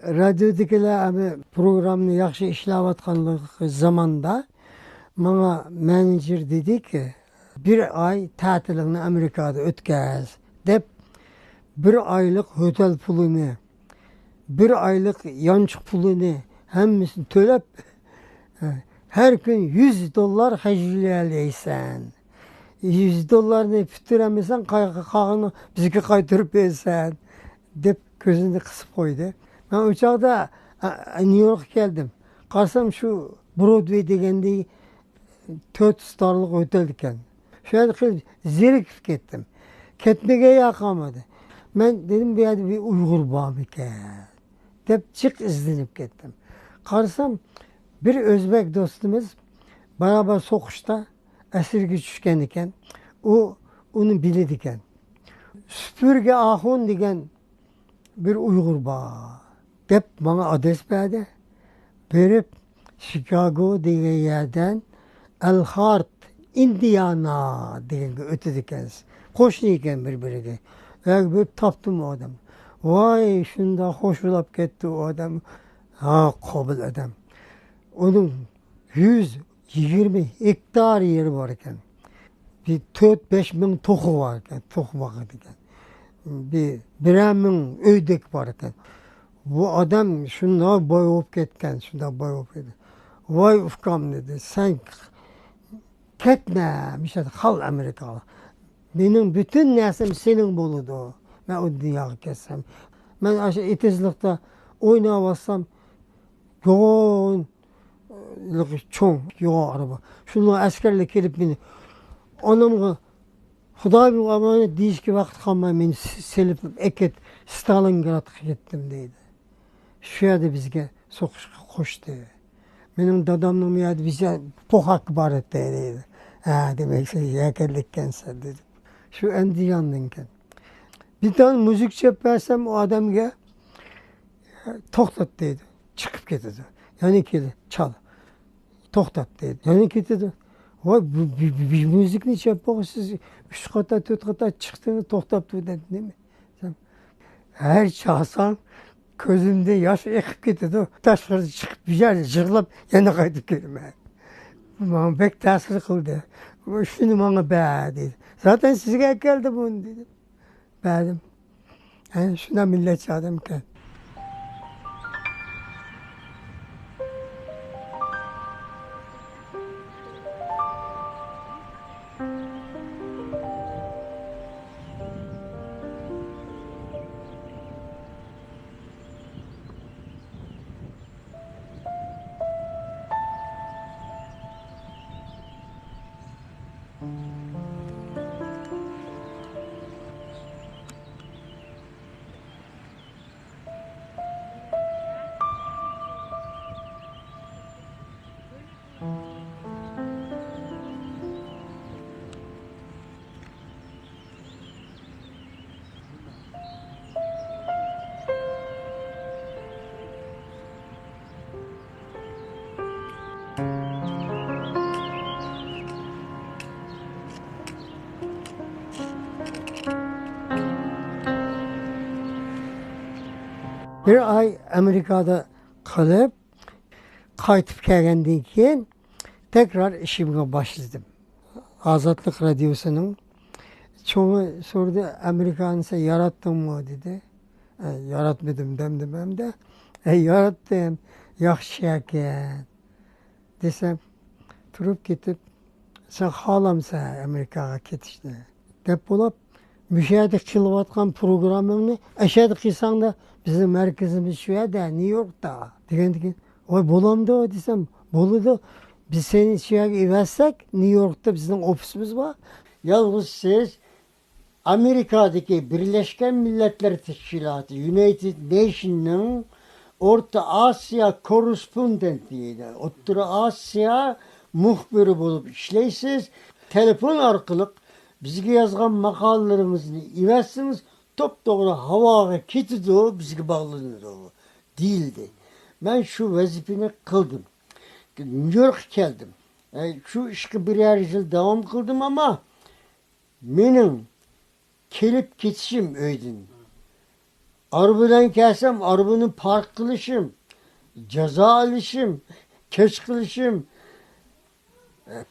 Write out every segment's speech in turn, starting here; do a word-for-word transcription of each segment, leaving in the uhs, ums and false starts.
رادىيودىكىلەر ئەمدى پروگراممىنى ياخشى ئىشلەۋاتقانلىقى زاماندا ماڭا مېنېجېر دېدىكى، «بىر ئاي تەتىلىڭنى ئامېرىكادا ئۆتكەز» دەپ، بىر ئايلىق ھوتېل پۇلىنى، بىر ئايلىق يانچۇق پۇلىنى ھەممىسىنى تۆلەپ، ھەر كۈن يۈز دوللار خەجلىيەلەيسەن. يۈز دوللارنى پۈتتۈرەلمىسەڭ، قا-، قالغىنىنى بىزگە قايتۇرۇپ بېرىسەن، دەپ كۆزىنى قىسىپ قويدى. مەن ئۇ چاغدا، ئە، نيۇ يوركقا كەلدىم. قارىسام، شۇ برودۋېي دېگەندىكى تۆت ستارلىق ھوتېل ئىكەن. شۇ يەردە خېلى زېرىكىپ كەتتىم. كەتمىگەن يەر قالمىدى. مەن دېدىم، «بۇ يەردە بىر ئۇيغۇر بارمىكەن؟» دەپ جىق ئىزدىنىپ كەتتىم. قارىسام، بىر ئۆزبەك دوستىمىز بارابەر سوقۇشتا ئەسىرگە چۈشكەن ئىكەن. ئۇ ئۇنى بىلىدىكەن. سۈپۈرگە ئاخۇن دېگەن بىر ئۇيغۇر بار دەپ ماڭا ئادرېس بەردى. بېرىپ، شىكاگو دېگەن يەردىن ئەلخارت، ئىندىيانا دېگەنگە ئۆتىدىكەنسىز. قوشنا ئىكەن بىر-بىرىگە. ئەگە بېرىپ تاپتىم ئۇ ئادەمنى. ۋاي، شۇنداق خوش بولاپ كەتتى ئۇ ئادەم. ھا، قابىل ئادەم. ئۇنىڭ يۈز يىگىرمە گېكتار يېرى بار ئىكەن. بىر تۆت بەش مىڭ توخۇ بار ئىكەن، توخۇ باقىدىكەن. بىر، بىرەر مىڭ ئۆيدەك بار ئىكەن. بۇ ئادەم شۇنداق باي بولۇپ كەتكەن، شۇنداق باي بولۇپ كەتكەن. ۋاي ئۇكام، دېدى، سەن كەتمە، مۇشۇ يەردە قال ئامېرىكاغا. مېنىڭ پۈتۈن نەرسەم سېنىڭ بولىدۇ. مەن ئۇ دۇنياغا كەتسەم. مەن ئاشۇ ئېتىزلىقتا ئويناۋاتسام، يوغان، چوڭ، يوغان ئارابا. شۇنداق ئەسكەرلەر كېلىپ مېنى، ئانامغا، «خۇدايىم ئامانەت» دېيىشكە ۋاقىت قالماي مېنى س-، سېلىپ ئەكەت، ستالىنگرادقا كەتتىم دەيدۇ. شۇ يەردە بىزگە سوقۇشقا قوشتى. مېنىڭ دادامنىڭ بۇ يەردە بىزگە پوخاكى بار ئىدى دەيدۇ. ھە، دېمەك، سەن يەكەنلىككەنسەن دېدى. شۇ ئەندىجاندىن ئىكەن. بىر دانە مۇزىكا چېلىپ بەرسەم ئۇ ئادەمگە، «توختات» دەيدۇ. چىقىپ كېتىدۇ. يەنە كېلىپ، «چال.» «توختات» دەيدۇ. يەنە كېتىدۇ. «ۋاي، بۇ، بۇ، بۇ، بۇ مۇزىكىنى چېلىپ بولغان سىز ئۈچ قاتا، تۆت قاتا چىقتىڭىز، توختاپ تۇر» دەيدۇ. نېمە؟ ھەر چالسام، كۆزۈمدىن ياش ئېقىپ كېتىدۇ. تاشقىرىغا چىقىپ، بىر يەردە يىغلاپ، يەنە قايتىپ كېلىمەن. بۇ ماڭا بەك تەسىر قىلدى. «شۇنى ماڭا بەر» دېدى. «زاتەن سىزگە ئەكەلدى بۇنى» دېدىم. بەردىم. ھە، شۇنداق مىللەتچى ئادەمكەن. بىر ئاي ئامېرىكادا قېلىپ، قايتىپ كەلگەندىن كېيىن، تەكرار ئىشىمغا باشلىدىم. ئازادلىق رادىيوسىنىڭ چوڭى سورىدى، «ئامېرىكانى سەن ياراتتىڭمۇ؟» دېدى. «ئە، ياراتمىدىم» دېدىم ھەمدە. «ئە، ياراتتىم، ياخشى ئىكەن» دېسەم، تۇرۇپ كېتىپ، «سەن خالامسەن ئامېرىكاغا كېتىشنى؟» دەپ بولۇپ، «مۇشۇ يەردە قىلىۋاتقان پروگرامماڭنى ئەشەدە قىلساڭدا، بىزنىڭ مەركىزىمىز شۇ يەردە، نيۇ يوركتا» دېگەندىكىن، «ۋاي، بولامدۇ؟» دېسەم، «بولىدۇ. بىز سېنى شۇ يەرگە ئېۋەتسەك، نيۇ يوركتا بىزنىڭ ئوفىسىمىز بار. يالغۇز سىز ئامېرىكادىكى بىرلەشكەن مىللەتلەر تەشكىلاتى، يۇنايتېد نېيشننىڭ ئورتا ئاسىيا كوررېسپوندېنتى، ئوتتۇرا ئاسىيا مۇخبىرى بولۇپ ئىشلەيسىز. تېلېفون ئارقىلىق بىزگە يازغان ماقالىلىرىڭىزنى ئېۋەتسىڭىز، توپتوغرا ھاۋاغا كېتىدۇ، بىزگە باغلىنىدۇ» دېيىلدى. مەن شۇ ۋەزىپىنى قىلدىم. نيۇ يوركقا كەلدىم. ئەي، شۇ ئىشقا بىرەر يىل داۋام قىلدىم، ئەمما مېنىڭ كېلىپ كېتىشىم ئۆيدىن ئاربا بىلەن كەلسەم، ئاربىنى پارك قىلىشىم، جازا ئېلىشىم، كەچ قىلىشىم،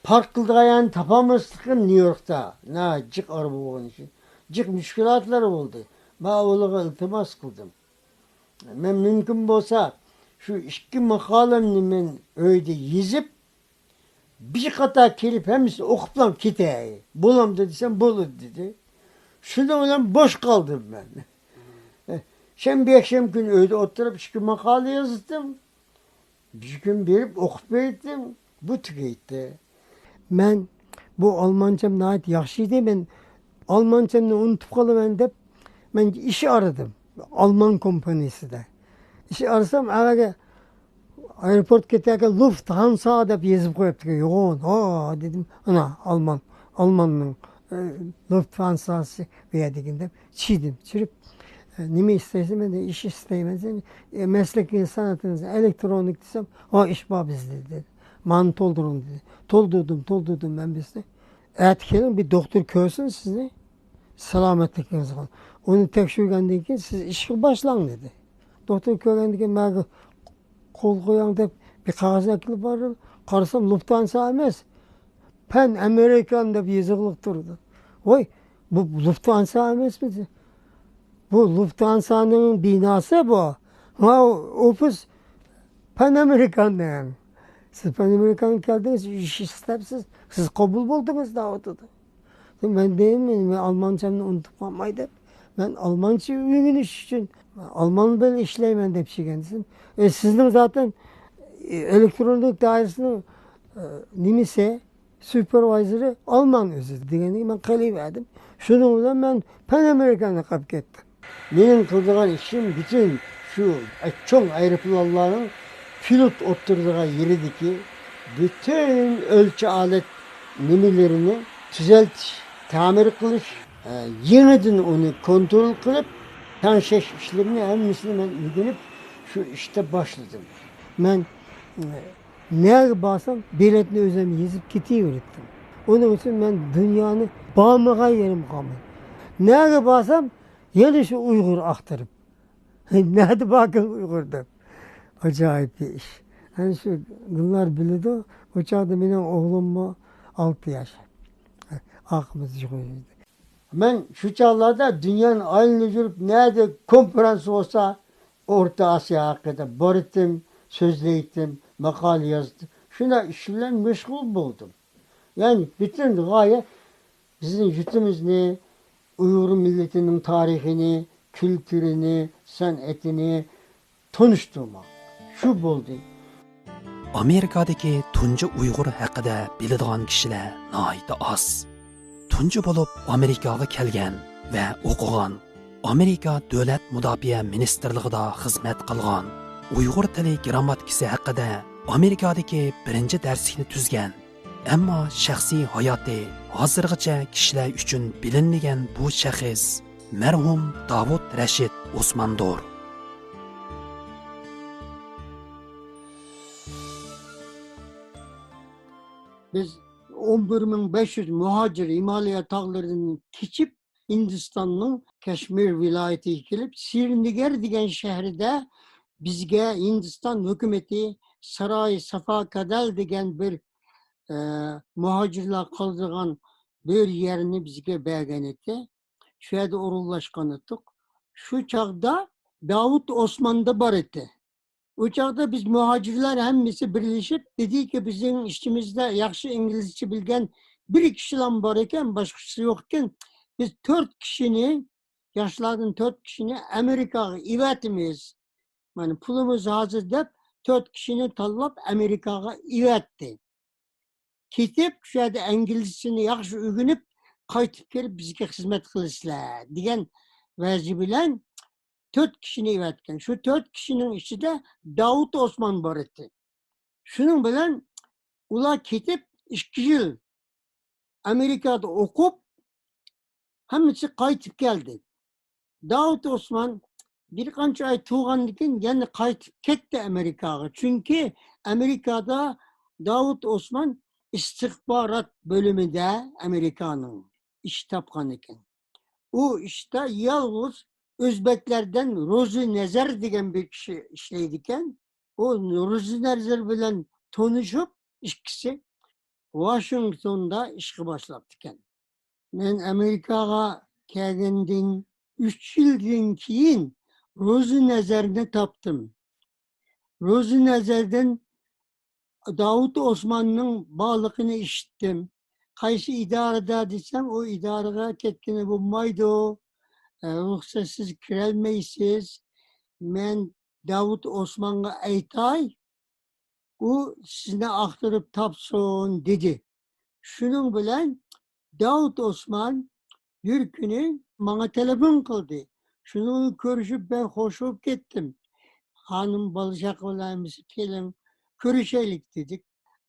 پارك قىلىدىغان يەرنى تاپالماسلىقىم نيۇ يوركتا. ناھايىتى جىق ئاربا بولغان ئۈچۈن جىق مۈشكۈلاتلار بولدى. مەن ئۇلارغا ئىلتىماس قىلدىم. مەن مۇمكىن بولسا شۇ ئىككى ماقالەمنى مەن ئۆيدە يېزىپ، بىر قاتار كېلىپ ھەممىسىنى ئوقۇپلا كېتەي. بولامدۇ دېسەم، بولىدۇ دېدى. شۇنىڭ بىلەن بوش قالدىم مەن. شەنبە، يەكشەنبە كۈنى ئۆيدە ئولتۇرۇپ ئىككى ماقالە يازدىم. بىر كۈن بېرىپ ئوقۇپ بەردىم. بۇ تۈگەيتتى. مەن بۇ ئالمانچام ناھايىتى ياخشى ئىدى. مەن ئالمانچامنى ئۇنتۇپ قالىمەن دەپ، مەن ئىش ئارىدىم. ئالمان كومپانىيىسىدە. ئىش ئارىسام، ئەۋەگە ئايروپورت كېتەركەن لۇفتھانسا دەپ يېزىپ قويۇپتىكەن. يوغان، ھا دېدىم. ئانا، ئالمان، ئالماننىڭ، ئە، لۇفتھانساسى بۇ يەردىكىن دەپ چىدىم. چىرىپ، ئە، نېمە ئىستەيسەن؟ مەن دېدىم، ئىش ئىستەيمەن. سەن، ئە، مەسلىكىڭىز سانئىتىڭىز ئېلېكترونىك دېسەم، ھا، ئىش بار بىزدە دېدى. مانى تولدۇرۇڭ دېدى. تولدۇردۇم، تولدۇردۇم مەن بىزنى. ئەتە كېلىڭ، بىر دوختۇر كۆرسۇن سىزنى. سالامەتلىكىڭىزغا. ئۇنى تەكشۈرگەندىن كېيىن سىز ئىشقا باشلاڭ دېدى. دوختۇر كۆرگەندىن كېيىن ماڭا قول قويۇڭ دەپ بىر قەغەز ئەكېلىپ باردىم. قارىسام، لۇفتانسا ئەمەس، پەن ئامېرىكان دەپ يېزىقلىق تۇرىدۇ. ۋاي، بۇ لۇفتانسا ئەمەسمىدى؟ بۇ لۇفتانسانىڭ بىناسى بۇ. ھا، ئوفىس پەن ئامېرىكاننىڭ. سىز پەن ئامېرىكانغا كەلدىڭىز، ئىش ئىستەپسىز، سىز قوبۇل بولدىڭىز دەۋاتىدۇ. مەن دېدىم، مەن ئالمانچامنى ئۇنتۇپ قالماي دەپ، مەن ئالمانچە ئۆگىنىش ئۈچۈن ئالمان بىلەن ئىشلەيمەن دەپ چىققان دېسەم، ئە، سىزنىڭ زاتەن، ئە، ئېلېكترونلۇق دائىرىسىنىڭ، ئە، نېمىسى، سۇپېرۋايزېرى ئالمان ئۆزى دېگەندىن كېيىن مەن قېلىۋەردىم. شۇنىڭ بىلەن مەن پەن ئامېرىكانغا قېلىپ كەتتىم. مېنىڭ قىلىدىغان ئىشىم پۈتۈن شۇ چوڭ ئايروپىلانلارنىڭ پىلوت ئولتۇرىدىغان يېرىدىكى پۈتۈن ئۆلچە ئالەت نېمىلىرىنى تۈزەلتىش، تەمىر قىلىش، ئە، يېڭىدىن ئۇنى كونترول قىلىپ تەڭشەش ئىشلىرىنى ھەممىسىنى مەن ئۆگىنىپ شۇ ئىشتا باشلىدىم. مەن، ئە، نەگە بارسام بېلەتنى ئۆزۈم يېزىپ كېتىۋېرەتتىم. ئۇنىڭ ئۈچۈن مەن دۇنيانى بارمىغان يېرىم قالمىدى. نەگە بارسام يەنە شۇ ئۇيغۇر ئاختۇرۇپ. نەدە باركىن ئۇيغۇر دەپ. ئاجايىپ بىر ئىش. ئەنە شۇ گۈلنار بىلىدۇ. ئۇ چاغدا مېنىڭ ئوغلۇممۇ ئالتە ياش. ئارقىمىزدا يۈرگەن ئىدى. مەن شۇ چاغلاردا دۇنيانى ئايلىنىپ يۈرۈپ، نەدە كونفېرانس بولسا، ئورتا ئاسىيا ھەققىدە بارىتىم، سۆزلەيتتىم، ماقالە يازدىم. شۇنداق ئىش بىلەن مەشغۇل بولدۇم. يەنى پۈتۈن غايە بىزنىڭ يۇرتىمىزنى، ئۇيغۇر مىللىتىنىڭ تارىخىنى، كۈلتۈرىنى، سەنئىتىنى تونۇشتۇرماق. شۇ بولدى. ئامېرىكادىكى تۇنجى ئۇيغۇر ھەققىدە بىلىدىغان كىشىلەر ناھايىتى ئاز. تۇنجى بولۇپ ئامېرىكاغا كەلگەن ۋە ئوقۇغان، ئامېرىكا دۆلەت مۇداپىئە مىنىستىرلىقىدا خىزمەت قىلغان، ئۇيغۇر تىلى گىرامماتىكىسى ھەققىدە ئامېرىكادىكى بىرىنچى دەرسلىكنى تۈزگەن، ئەمما شەخسىي ھاياتى ھازىرغىچە كىشىلەر ئۈچۈن بىلىنمىگەن بۇ شەخس مەرھۇم داۋۇت رەشىت ئوسماندۇر. بىز ئون بىر مىڭ بەش يۈز مۇھاجىر ھىمالىيا تاغلىرىدىن كېچىپ، ھىندىستاننىڭ كەشمىر ۋىلايىتىگە كېلىپ، سىرىنىگەر دېگەن شەھىرىدە بىزگە ھىندىستان ھۆكۈمىتى ساراي سافا كادال دېگەن بىر، ئە، مۇھاجىرلار قالىدىغان بىر يەرنى بىزگە بەرگەن ئىدى. شۇ يەردە ئورۇنلاشقان ئىدۇق. شۇ چاغدا داۋۇت ئوسمان دا بار ئىدى. ئۇ چاغدا بىز مۇھاجىرلار ھەممىسى بىرلىشىپ، دېدىكى، بىزنىڭ ئىچىمىزدە ياخشى ئىنگلىزچە بىلگەن بىر كىشىلام بار ئىكەن، باشقىسى يوق ئىكەن. بىز تۆت كىشىنى، ياشلاردىن تۆت كىشىنى ئامېرىكاغا ئېۋەتىمىز. مانا، پۇلىمىز ھازىر دەپ، تۆت كىشىنى تاللاپ ئامېرىكاغا ئېۋەتتى. كېتىپ، شۇ يەردە ئىنگلىزچىنى ياخشى ئۆگىنىپ، قايتىپ كېلىپ بىزگە خىزمەت قىلىسىلەر، دېگەن ۋەدە بىلەن تۆت كىشىنى ئەۋەتكەن. شۇ تۆت كىشىنىڭ ئىچىدە داۋۇت ئوسمان بار ئىدى. شۇنىڭ بىلەن ئۇلار كېتىپ، ئىككى يىل ئامېرىكادا ئوقۇپ، ھەممىسى قايتىپ كەلدى. داۋۇت ئوسمان بىر قانچە ئاي تۇرغاندىن كېيىن يەنە قايتىپ كەتتى ئامېرىكاغا. چۈنكى ئامېرىكادا داۋۇت ئوسمان ئىستىخبارات بۆلۈمىدە ئامېرىكانىڭ ئىش تاپقان ئىكەن. ئۇ ئىشتا يالغۇز ئۆزبەكلەردىن روزى نەزەر دېگەن بىر كىشى ئىشلەيدىكەن. ئۇ روزى نەزەر بىلەن تونۇشۇپ، ئىككىسى ۋاشىنگتوندا ئىشقا باشلاپتىكەن. مەن ئامېرىكاغا كەلگەندىن ئۈچ يىلدىن كېيىن روزى نەزەرنى تاپتىم. روزى نەزەردىن داۋۇت ئوسماننىڭ بارلىقىنى ئىشىتتىم. قايسى ئىدارىدە دېسەم، ئۇ ئىدارىگە كەتكىلى بولمايدۇ، ئە، رۇخسەتسىز كىرەلمەيسىز. مەن داۋۇت ئوسمانغا ئېيتاي، ئۇ سىزنى ئاختۇرۇپ تاپسۇن، دېدى. شۇنىڭ بىلەن داۋۇت ئوسمان بىر كۈنى ماڭا تېلېفون قىلدى. شۇنىڭ بىلەن كۆرۈشۈپ، بەك خوش بولۇپ كەتتىم. خانىم، بالا-چاقا بىلەن ھەممىسى، كېلىڭ، كۆرۈشەيلىك، دېدۇق.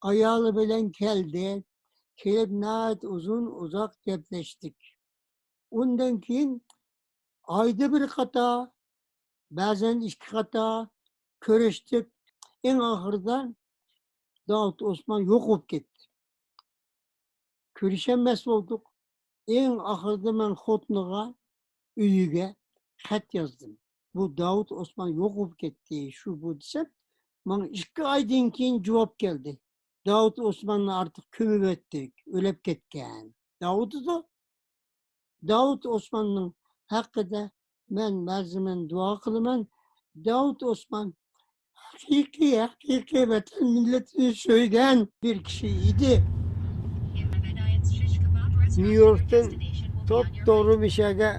ئايالى بىلەن كەلدى. كېلىپ، ناھايىتى ئۇزۇن-ئۇزاق گەپلەشتۇق. ئۇندىن كېيىن ئايدا بىر قاتا، بەزەن ئىككى قاتا كۆرۈشتۇق. ئەڭ ئاخىرىدا داۋۇت ئوسمان يوق بولۇپ كەتتى. كۆرۈشەلمەس بولدۇق. ئەڭ ئاخىرىدا مەن خوتۇنىغا، ئۆيىگە خەت يازدىم. بۇ داۋۇت ئوسمان يوق بولۇپ كەتتى، شۇ بۇ دېسەم، ماڭا ئىككى ئايدىن كېيىن جاۋاب كەلدى. داۋۇت ئوسماننى ئارتۇق كۆمۈۋەتتۇق، ئۆلۈپ كەتكەن. داۋۇت داۋۇت ئوسماننىڭ ھەققىدە مەن مەزمۇن دۇئا قىلىمەن. داۋۇت ئوسمان ھەقىقىي، ھەقىقىي ۋەتەن مىللىتىنى سۆيگەن بىر كىشى ئىدى. نيۇ يوركتىن توپ-توغرا مۇشۇ يەرگە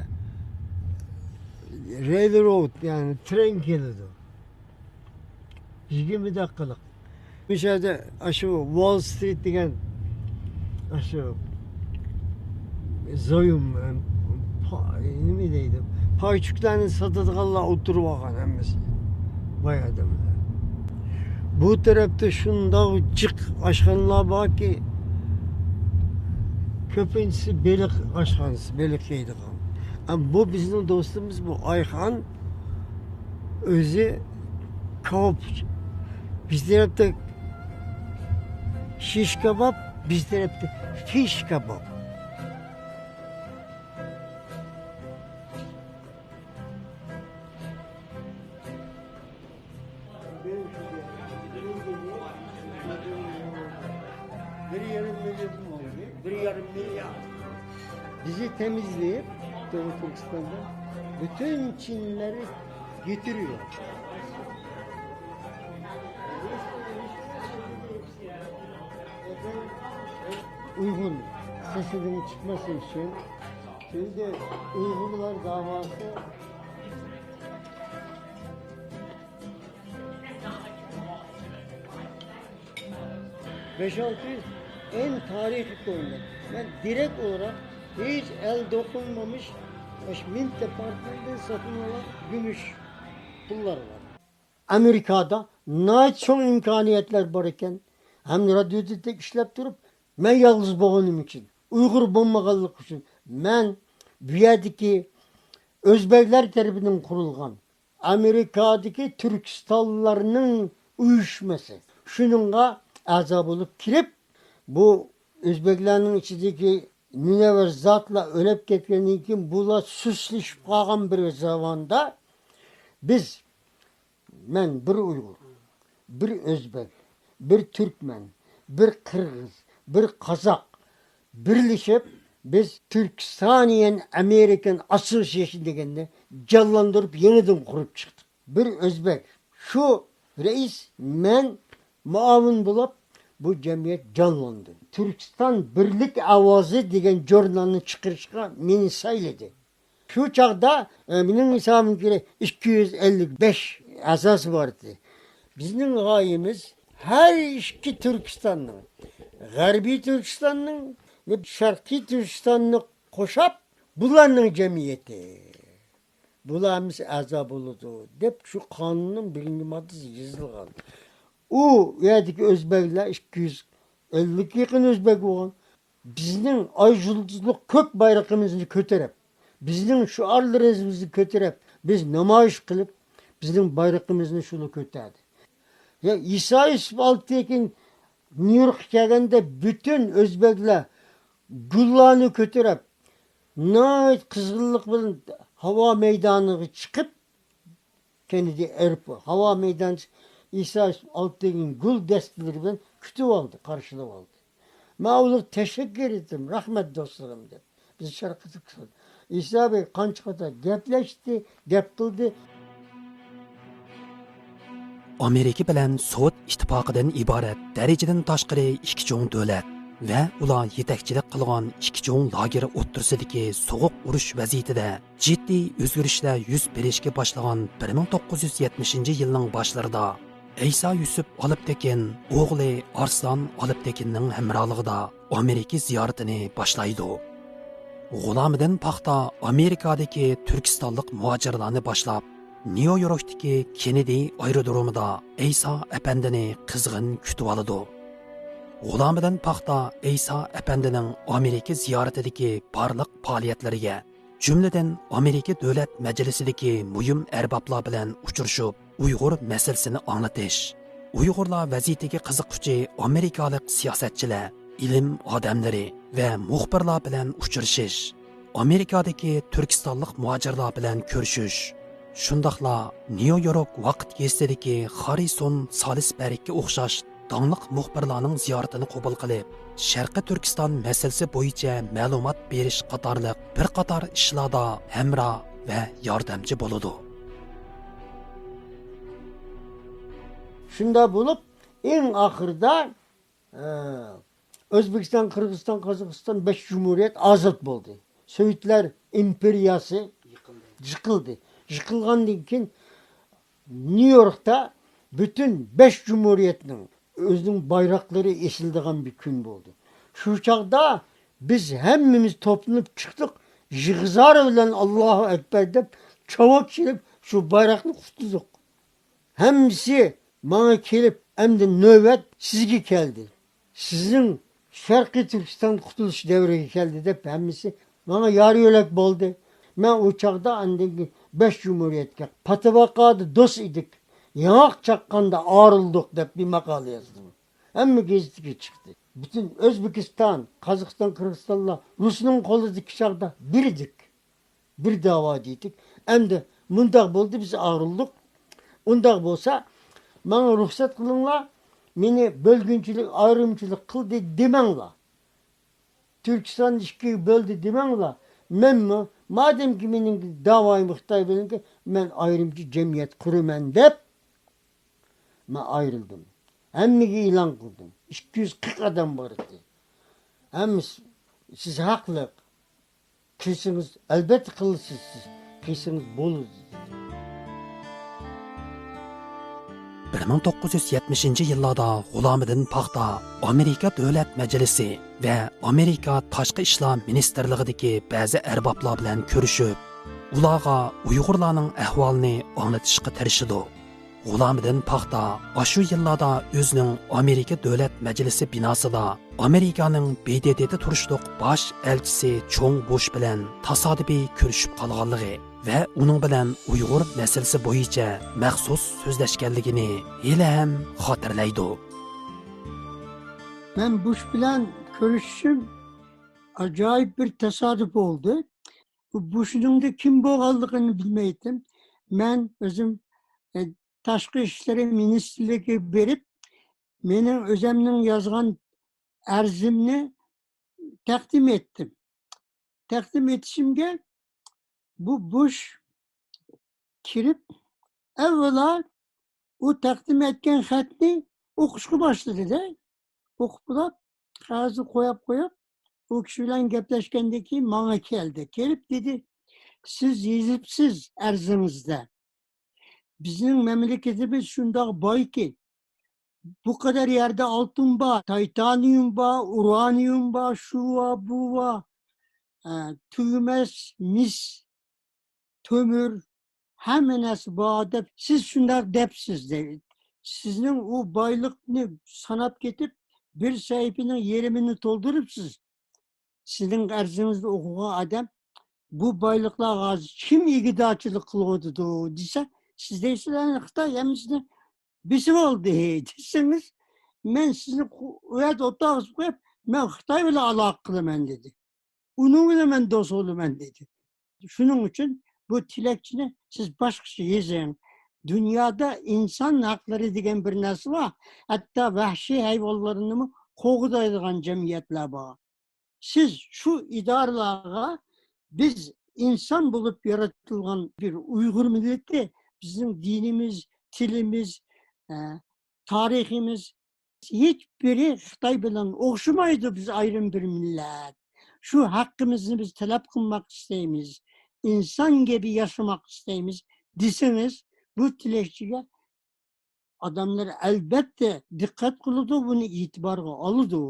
رېيلروود، يەنى ترېن كېلىدۇ. يىگىرمە دەقىقىلىق. مۇشۇ يەردە ئاشۇ ۋول سترىت دېگەن، ئاشۇ زويۇم، پا-، نېمە دەيدۇ؟ پايچۇكلارنى ساتىدىغانلار ئولتۇرۇپ ئالغان ھەممىسى. باي ئادەملەر. بۇ تەرەپتە شۇنداق جىق ئاشخانىلار باركى، كۆپىنچىسى بېلىق ئاشخانىسى، بېلىق يەيدىغان. ئەم، بۇ بىزنىڭ دوستىمىز، بۇ ئايخان. ئۆزى كاۋاپ. بىز تەرەپتە شىش كاۋاپ، بىز تەرەپتە فىش كاۋاپ. بىر يېرىم مىليون، بىر يېرىم مىليارد. Bizi temizleyip Doğu Türkistan'da bütün Çinlileri getiriyor. Uygur sesinin çıkması için, çünkü Uygurlar davası. Beş-altı yüz en tarihi koyunlar. Ben direkt olarak hiç el dokunmamış, baş Mint Department'ten satın alan gümüş pullar var. ئامېرىكادا ناھايىتى چوڭ ئىمكانىيەتلەر بار ئىكەن. ھەم رادىيودا ئىشلەپ تۇرۇپ، مەن يالغۇز بولغىنىم ئۈچۈن، ئۇيغۇر بولمىغانلىقى ئۈچۈن، مەن بۇ يەردىكى ئۆزبەكلەر تەرىپىدىن قۇرۇلغان ئامېرىكادىكى تۈركىستانلارنىڭ ئۇيۇشمىسى، شۇنىڭغا ئەزا بولۇپ كىرىپ، بۇ ئۆزبەكلەرنىڭ ئىچىدىكى مۇنەۋۋەر زاتلار ئۆلۈپ كەتكەندىن كېيىن، بۇلار سۇسلىشىپ قالغان بىر زاماندا، بىز، مەن بىر ئۇيغۇر، بىر ئۆزبەك، بىر تۈركمەن، بىر قىرغىز، بىر قازاق بىرلىشىپ، بىز تۈركىستانىيەن ئامېرىكان ئاسسوسىيېشن دېگەننى جانلاندۇرۇپ، يېڭىدىن قۇرۇپ چىقتۇق. بىر ئۆزبەك، شۇ رەئىس، مەن مۇئاۋىن بولۇپ، بۇ جەمئىيەت جانلاندى. تۈركىستان بىرلىك ئاۋازى دېگەن ژۇرنالنى چىقىرىشقا مېنى سايلىدى. شۇ چاغدا، ئە، مېنىڭ ھېسابىمغا كۆرە، ئىككى يۈز ئەللىك بەش ئەزاسى بار ئىدى. بىزنىڭ غايىمىز ھەر ئىككى تۈركىستاننىڭ، غەربىي تۈركىستاننىڭ ۋە شەرقىي تۈركىستاننى قوشاپ، بۇلارنىڭ جەمئىيىتى، بۇلار ھەممىسى ئەزا بولىدۇ، دەپ شۇ قانۇننىڭ بىرىنچى ماددىسى يېزىلغان. ئۇ يەردىكى ئۆزبەكلەر، ئىككى يۈز ئەللىككە يېقىن ئۆزبەك بولغان. بىزنىڭ ئاي يۇلتۇزلۇق كۆك بايرىقىمىزنى كۆتۈرۈپ، بىزنىڭ شوئارلىرىمىزنى كۆتۈرۈپ، بىز نامايىش قىلىپ، بىزنىڭ بايرىقىمىزنى شۇلار كۆتەردى. يا ئىسا يۈسۈپ ئالتىنكى نيۇ يوركقا كەلگەندە، پۈتۈن ئۆزبەكلەر گۈللارنى كۆتۈرۈپ، ناھايىتى قىزغىنلىق بىلەن ھاۋا مەيدانىغا چىقىپ، كېننېدى ئېرپورت، ھاۋا مەيدانى ئىسا ئالتىنچى گۈل دەستىلىرى بىلەن كۈتۈۋالدى، قارشىلىۋالدى. مەن ئۇلارغا تەشەككۈر ئېيتتىم، رەھمەت دوستلىرىم دەپ. بىز شەرقىي تۈركىستان. ئىسا بەگ قانچە قېتىم گەپلەشتى، گەپ قىلدى. ئامېرىكا بىلەن سوۋېت ئىتتىپاقىدىن ئىبارەت دەرىجىدىن تاشقىرى ئىككى چوڭ دۆلەت ۋە ئۇلار يېتەكچىلىك قىلغان ئىككى چوڭ لاگېر ئوتتۇرىسىدىكى سوغۇق ئۇرۇش ۋەزىيىتىدە جىددىي ئۆزگىرىشلەر يۈز بېرىشكە باشلىغان بىر مىڭ توققۇز يۈز يەتمىشىنچى يىلنىڭ باشلىرىدا ئەيسا يۈسۈپ ئالپتېكىن ئوغلى ئارسلان ئالپتېكىننىڭ ھەمراھلىقىدا ئامېرىكا زىيارىتىنى باشلايدۇ. غۇلامىدىن پاختا ئامېرىكادىكى تۈركىستانلىق مۇھاجىرلارنى باشلاپ، نيۇ يوركتىكى كېننېدى ئايرودرومىدا ئەيسا ئەپەندىنى قىزغىن كۈتۈۋالىدۇ. غۇلامىدىن پاختا ئەيسا ئەپەندىنىڭ ئامېرىكا زىيارىتىدىكى بارلىق پائالىيەتلىرىگە، جۈملىدىن ئامېرىكا دۆلەت مەجلىسىدىكى مۇھىم ئەربابلار بىلەن ئۇچرىشىپ، ئۇيغۇر مەسىلىسىنى ئاڭلىتىش، ئۇيغۇرلار ۋەزىيىتىگە قىزىققۇچى ئامېرىكالىق سىياسەتچىلەر، ئىلىم ئادەملىرى ۋە مۇخبىرلار بىلەن ئۇچرىشىش، ئامېرىكادىكى تۈركىستانلىق مۇھاجىرلار بىلەن كۆرۈشۈش، شۇنداقلا نيۇ يورك ۋاقىت گېزىتىدىكى خاررىسون سالىسبەرگكە ئوخشاش داڭلىق مۇخبىرلارنىڭ زىيارىتىنى قوبۇل قىلىپ، شەرقىي تۈركىستان مەسىلىسى بويىچە مەلۇمات بېرىش قاتارلىق بىر قاتار ئىشلاردا ھەمراھ ۋە ياردەمچى بولىدۇ. شۇنداق بولۇپ، ئەڭ ئاخىرىدا، ئە، ئۆزبېكىستان، قىرغىزىستان، قازاقىستان بەش جۇمھۇرىيەت ئازاد بولدى. سوۋېتلار ئىمپېرىيەسى يىقىلدى. يىقىلغاندىن كېيىن نيۇ يوركتا پۈتۈن بەش جۇمھۇرىيەتنىڭ ئۆزىنىڭ بايراقلىرى ئېسىلىدىغان بىر كۈن بولدى. شۇ چاغدا بىز ھەممىمىز توپلىنىپ چىقتۇق. يىغا-زار بىلەن «ئاللاھۇ ئەكبەر» دەپ چاۋاك چېلىپ، شۇ بايراقنى قۇتلىدۇق. ھەممىسى ماڭا كېلىپ، «ئەمدى نۆۋەت سىزگە كەلدى. سىزنىڭ شەرقىي تۈركىستان قۇتۇلۇش دەۋرىگە كەلدى» دەپ، ھەممىسى ماڭا يار-يۆلەك بولدى. مەن ئۇ چاغدا ئاندىن كېيىن بەش جۇمھۇرىيەتكە پاتىۋاقادا دوست ئىدۇق. ياڭاق چاققاندا ئايرىلدۇق دەپ بىر ماقالە يازدىم. ھەممە گېزىتكە چىقتى. پۈتۈن ئۆزبېكىستان، قازاقىستان، قىرغىزىستانلار رۇسنىڭ قولىدىكى چاغدا بىر ئىدۇق. بىر داۋا دېدۇق. ئەمدى مۇنداق بولدى، بىز ئايرىلدۇق. ئۇنداق بولسا، ماڭا رۇخسەت قىلىڭلار، مېنى بۆلگۈنچىلىك، ئايرىمچىلىق قىلدى دېمەڭلار. تۈركىستاننى ئىككىگە بۆلدى دېمەڭلار. مەنمۇ، مادەمكى مېنىڭ داۋايىم خىتاي بىلەنكى، مەن ئايرىمچە جەمئىيەت قۇرىمەن دەپ، مەن ئايرىلدىم. ھەممىگە ئېلان قىلدىم. ئىككى يۈز قىرىق ئادەم بار ئىدى. ھەممىسى، سىز ھەقلىق. قىلسىڭىز، ئەلۋەتتە قىلىسىز سىز. قىلسىڭىز بولىدۇ، دېدى. بىر مىڭ توققۇز يۈز يەتمىشىنچى يىللاردا غۇلامىدىن پاختا ئامېرىكا دۆلەت مەجلىسى ۋە ئامېرىكا تاشقى ئىشلار مىنىستىرلىقىدىكى بەزى ئەربابلار بىلەن كۆرۈشۈپ، ئۇلارغا ئۇيغۇرلارنىڭ ئەھۋالىنى ئاڭلىتىشقا تىرىشىدۇ. غۇلامىدىن پاختا ئاشۇ يىللاردا ئۆزىنىڭ ئامېرىكا دۆلەت مەجلىسى بىناسىدا ئامېرىكانىڭ ب د ت دا تۇرۇشلۇق باش ئەلچىسى چوڭ بۇش بىلەن تاسادىپىي كۆرۈشۈپ قالغانلىقى ۋە ئۇنىڭ بىلەن ئۇيغۇر مەسىلىسى بويىچە مەخسۇس سۆزلەشكەنلىكىنى ھېلىھەم خاتىرىلەيدۇ. مەن بۇش بىلەن كۆرۈشۈشۈم ئاجايىپ بىر تاسادىپ بولدى. بۇ بۇشنىڭدا كىم بولغانلىقىنى بىلمەيتتىم. مەن ئۆزۈم، ئە، تاشقى ئىشلىرى مىنىستىرلىكىگە بېرىپ، مېنىڭ ئۆزەمنىڭ يازغان ئەرزىمنى تەقدىم ئېتتىم. تەقدىم ئېتىشىمگە بۇ بۇش كىرىپ، ئەۋۋەلا ئۇ تەقدىم ئەتكەن خەتنى ئوقۇشقا باشلىدى-دە. ئوقۇپ بولاپ، قەغەزنى قويۇپ قويۇپ، ئۇ كىشى بىلەن گەپلەشكەندىن كېيىن ماڭا كەلدى. كېلىپ دېدى، سىز يېزىپسىز ئەرزىڭىزدە، بىزنىڭ مەملىكىتىمىز شۇنداق بايكى، بۇ قەدەر يەردە ئالتۇن بار، تايتانىيۇم بار، ئۇرانىيۇم بار، شۇ بار، بۇ بار، ئە، تۈگىمەس مىس، تۆمۈر، ھەممە نەرسە بار دەپ سىز شۇنداق دەپسىز، دەيدۇ. سىزنىڭ ئۇ بايلىقنى ساناپ كېتىپ، بىر سەھىپىنىڭ يېرىمىنى تولدۇرۇپسىز. سىزنىڭ ئەرزىڭىزنى ئوقۇغان ئادەم، بۇ بايلىقلارغا ھازىر كىم ئىگىدارچىلىق قىلىۋاتىدۇ دېسە، سىز دەيسىز، ئەنە خىتاي ھەممىسىنى بېسىۋالدى دېسىڭىز، مەن سىزنى قو-، ئۇ يەردە ئولتۇرغۇزۇپ قويۇپ، مەن خىتاي بىلەن ئالاقە قىلىمەن دېدى. ئۇنىڭ بىلەن مەن دوست بولىمەن دېدى. شۇنىڭ ئۈچۈن بۇ تىلەكچىنى سىز باشقىچە يېزىڭ. دۇنيادا ئىنسان ھەقلىرى دېگەن بىر نەرسە بار. ھەتتا ۋەھشىي ھايۋانلارنىمۇ قوغدايدىغان جەمئىيەتلەر بار. سىز شۇ ئىدارىلەرگە، بىز ئىنسان بولۇپ يارىتىلغان بىر ئۇيغۇر مىللىتى، بىزنىڭ دىنىمىز، تىلىمىز، ئە، تارىخىمىز، ھېچ بىرى خىتاي بىلەن ئوخشىمايدۇ. بىز ئايرىم بىر مىللەت. شۇ ھەققىمىزنى بىز تەلەپ قىلماق ئىستەيمىز. ئىنسان گەبى ياشىماق ئىستەيمىز دېسىڭىز، بۇ تىلەكچىگە ئادەملەر ئەلبەتتە دىققەت قىلىدۇ، بۇنى ئېتىبارغا ئالىدۇ.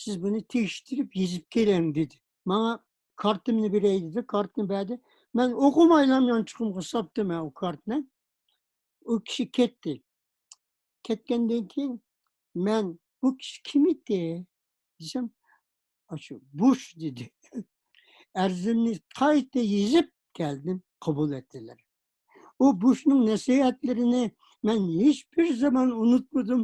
سىز بۇنى تېگىشتۈرۈپ يېزىپ كېلىڭ، دېدى. ماڭا كارتىمنى بېرەي، دېدى. كارتىنى بەردى. مەن ئوقۇمايلا يانچۇقۇمغا ساپتىم مەن ئۇ كارتنى. ئۇ كىشى كەتتى. كەتكەندىن كېيىن مەن، «بۇ كىشى كىم ئىدى؟» دېسەم، «ئاشۇ بۇش» دېدى. ئەرزىمنى قايتا يېزىپ كەلدىم، قوبۇل ئەتتىلەر. ئۇ بۇشنىڭ نەسىھەتلىرىنى مەن ھېچبىر زامان ئۇنتۇمىدىم.